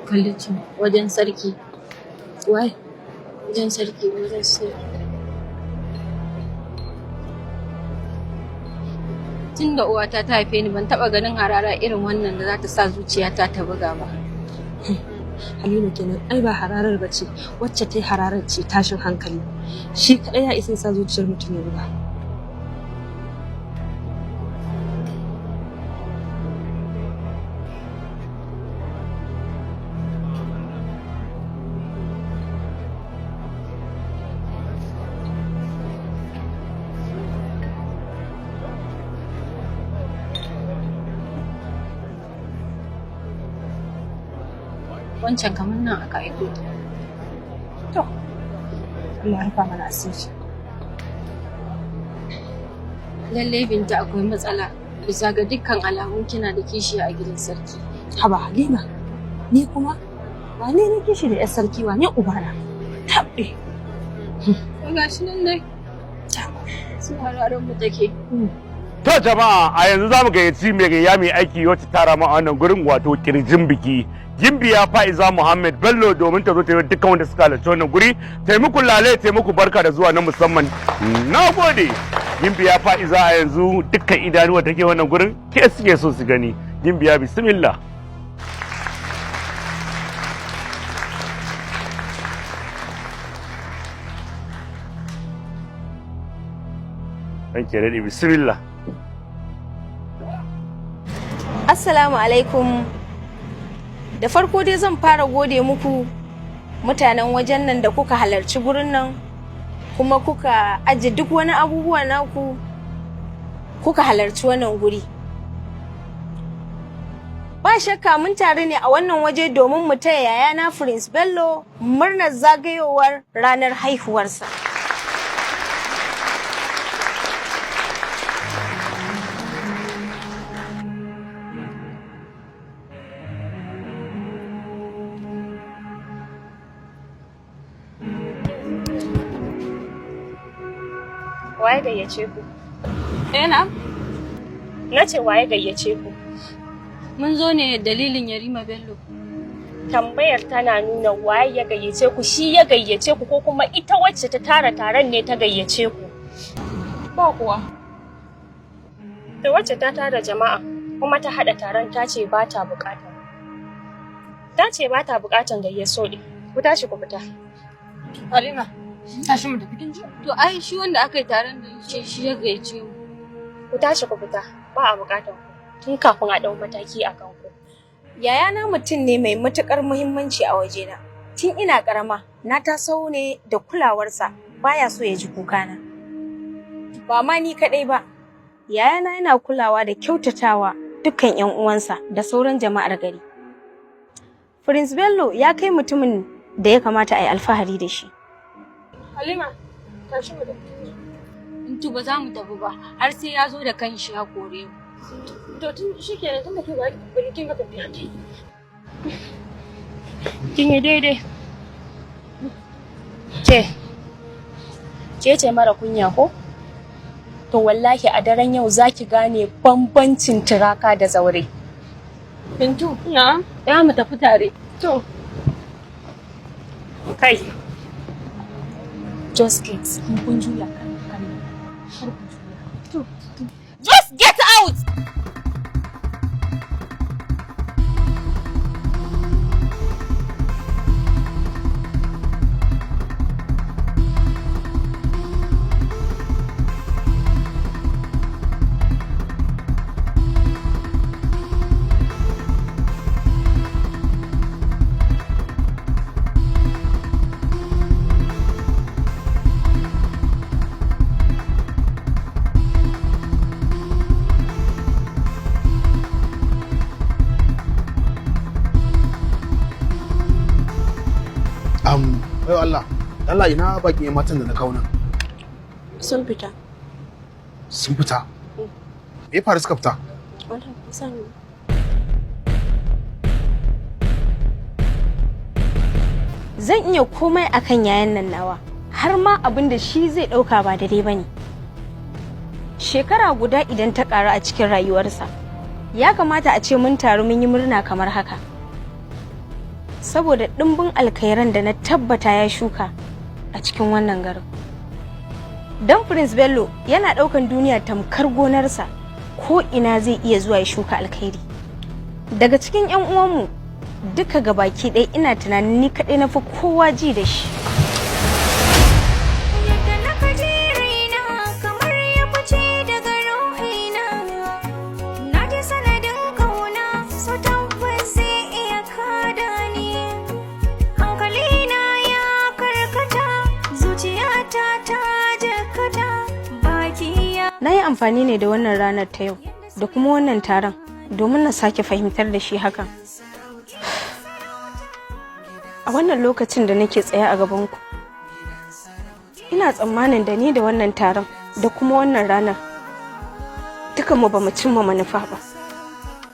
Kalli can wajen sarki. Wai? Wajen sarki, wajen sarki. Tun da uwata ta haife ni ban taɓa ganin harara irin wannan da za ta sa zuciyata ta buga ba. Halima kenan, ai ba hararar ba ce, wacce ta yi hararar ce tashin hankali. Shi kaɗai ya isa ya sa zuciyar mutum ya buga. Wancan kamar nan aka aiko ta. To, Allah ya rufa mana asiri. Lallai Binta akwai matsala. Bisa ga dukkan alamu kina da kishiya a gidan sarki. Haba Halima, ni kuma wane ne kishi da 'yar sarki, wane ubana? Tabɗe. Ga shi nan dai. Su hararar mu take. To jama'a, a yanzu za mu gayyaci mai gayya mai aiki wacce tara mu a wannan gurin, wato kirjin biki. Gimbiya Fa'iza Muhammad Bello, domin ta zo ta yi dukkan wanda suka halarci wannan guri ta yi muku lale, ta yi muku barka da zuwa na musamman. Na gode. Gimbiya Fa'iza, a yanzu dukkan idanuwa take wannan gurin ke suke so su gani. Gimbiya, bismillah. Ranke daɗe, bismillah. Assalamu alaikum. Da farko dai zan fara gode muku mutanen wajen nan da kuka halarci gurin nan, kuma kuka aje duk wani abubuwa naku kuka halarci wannan guri. Ba shakka mun taru ne a wannan waje domin mu taya yayana Prince Bello murnar zagayowar ranar haihuwarsa. Waye gayyace ku? Eh na? Na ce waye gayyace ku? Mun zo ne dalilin Yarima Bello. Tambayar tana nuna waye ya gayyace ku, shi ya gayyace ku ko kuma ita wacce ta tara taron ne ta gayyace ku? Ba kuwa. Da wacce ta tara jama'a kuma ta haɗa taron ta ce ba ta buƙata. Ta ce ba ta buƙatan gayyaso ɗin. Ku tashi ku fita. Halima, tashi mu tafi, kin ji? To ai shi wanda aka yi taron da shi shi ya gayyace mu. Ku tashi ku fita, ba a buƙatan ku. Tun kafin a ɗau mataki a kanku. Yayana mutum ne mai matuƙar muhimmanci a wajena. Tun ina ƙarama, na taso ne da kulawarsa, baya so ya ji kukana. Ba ma ni kaɗai ba, yayana yana kulawa da kyautatawa dukkan 'yan uwansa da sauran jama'ar gari. Prince Bello ya kai mutumin da ya kamata a yi alfahari da shi. Halima, tashi mu tafi. Bintu, ba za mu tafi ba har sai ya zo da kanshi ya kore mu. To tun shikenan, tun da ke ba bari kin ga tafiya. Kin yi daidai. Ke, ke ce mara kunya ko? To wallahi a daren yau za ki gane bambancin turaka da zaure. Bintu, Na? ya mu tafi tare. To. Kai. Just get, in kun juya kan kan. Kar ku juya. To. Just get out! Bai Allah, Allah, ina bakin yan matan da na kawo nan? Sun fita. Sun fita? Me ya faru suka fita? Zan iya komai akan yayan nan nawa, har ma abin da shi zai ɗauka ba daidai ba ne. Shekara guda idan ta ƙaru a cikin rayuwarsa, Ya kamata a ce mun taru mun yi murna kamar haka. Saboda ɗimbin alkhairan da na tabbata ya shuka a cikin wannan garin. Don Prince Bello yana ɗaukan duniya tamkar gonarsa, ko ina zai iya zuwa ya shuka alkhairi. Daga cikin 'yan uwanmu duka gabaki ɗaya, ina tunanin ni kaɗai na fi kowa ji da shi. Yadda na kaji raina kamar ya fice daga ruhina, na ji sanadin kauna so tabbas zai iya kada ni. Hankalina ya karkata, zuciyata ta jakata, baki ya Na yi amfani ne da wannan ranar ta yau da kuma wannan taron domin na sake fahimtar da shi hakan. A wannan lokacin da nake tsaye a gabanku, ina tsammanin da ni da wannan taron da kuma wannan ranar dukanmu ba mu cimma manufa ba.